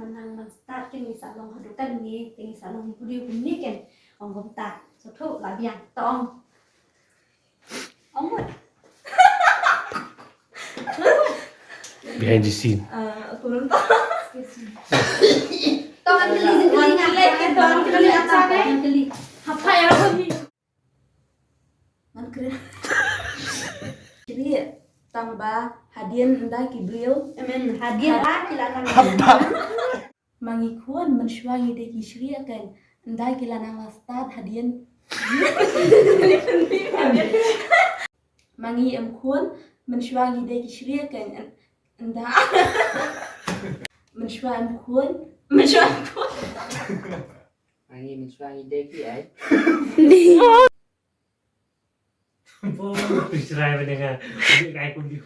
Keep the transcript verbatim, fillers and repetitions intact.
Nang nang start ken ngi sa long haduh katne, ken ngi sa long video kumne ken. Ong kumta. So to la biang to ong. Ong mut. Behind the scene. Uh, aku nonton. To kan kali kali ngan kali to kan kali apa kan kali. Apa ya kami? Ngan kri. Kri tang ba hadien nda ki briew. Amen. Hadien ba ki la nang. Ma ngi khun mynshuwa ngi dei ki shrieh keiñ. Nda ki la nang la start hadien. Ma ngi em khun mynshuwa ngi dei ki shrieh keiñ. Nda. Mynshuwa em khun. Mynshuwa em khun. Ma ngi mynshuwa ngi dei ki ai. Bo, shrai ba denga. Ai kum di.